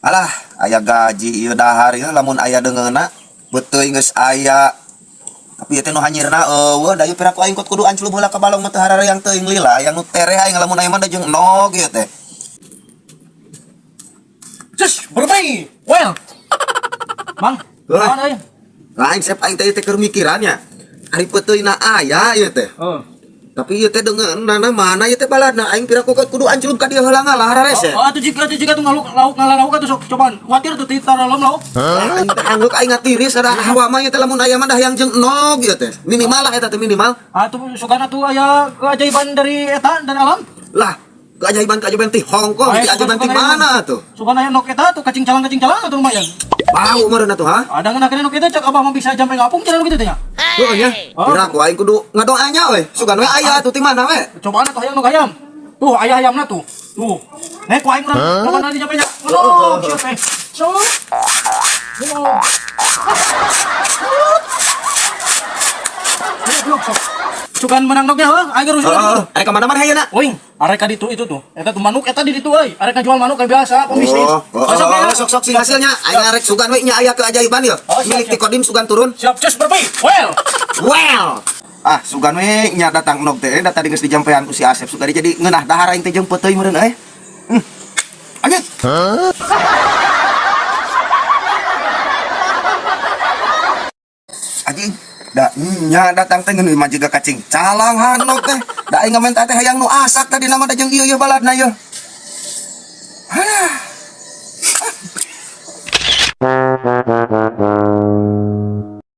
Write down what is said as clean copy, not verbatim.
Alah, aya gaji ieu dahar ieu lamun aya deungeunna beuteuy geus aya. Tapi ieu teh nu hanyirna eueuh da ieu piraku aing kot kudu anclub heula ka balong mah teu harareyang teuing lila aya nu tereh aing lamun aya mah da jeung nog ieu teh. Cus, berpi. Well. Mang, Heuh. naon euy? Lain sep aing teh ieu teh keur mikirannya. Ari peuteuyna aya ieu teh. Heeh. Tapi ieu teh deungeunna mana ieu teh baladna aing piraku kot kudu anclub ka dieu heula ngalah hararese. Oh, atuh jika tuh ngaluk lauk ngalah lauk atuh sok cobaan. Kuatir tuh ti taralom lauk. Aing teh angguk aing ngatiris ada hawa mah ieu teh lamun aya mah dah yang jeung nog ieu teh. Minimal lah eta teh minimal. Atuh sugana tuh aya keajaiban dari eta dari alam. Lah, keajaiban-keajaiban ti Hong Kong, Aya keajaiban ti sugan-sugan aya. mana tuh? Sugana aya nok eta tuh kacing calang atuh lumayan. Bau meureun atuh ha? Ada ngeuna kene nok eta cak abah mah bisa jampe ngapung cenah gitu teh nya. Heuh nya. Oh. Kira ku aing kudu ngadoanya we. Sugan we aya atuh ti mana we? Cobaan atuh hayang nok hayam. Tuh aya hayamna tuh. Tuh. Nek ku aing urang cobaan di jampe nya. Ngono, sieu teh. So. Ngono. Blok sok. Sugan menang noknya heuh, aing geus Heeh, arek ka mana-mana hayeuna? Wing, arek ka ditu itu tuh. Eta tuh manuk eta di ditu euy. Arek jual manuk kayak biasa, pembisnis. Oh, oh, Sok, oh, ya. sok sok sing hasilnya. Aing arek sugan we nya aya keajaiban ieu. Oh, siap, Milik ti siap. Kodim sugan turun. Siap, cus berpi. Well. Well. Ah, sugan we nya datang nog teh, da tadi geus dijampean ku si Asep sugan jadi ngeunah dahar aing teh jeung peuteuy meureun euy. Hmm. Anjing. Anjing, da nya datang teh ngeuneuh mah jiga kacing calang hanok teh. Da aing ngamenta teh hayang nu asak tadi nama da jeung ieu ieu baladna ieu. Halah.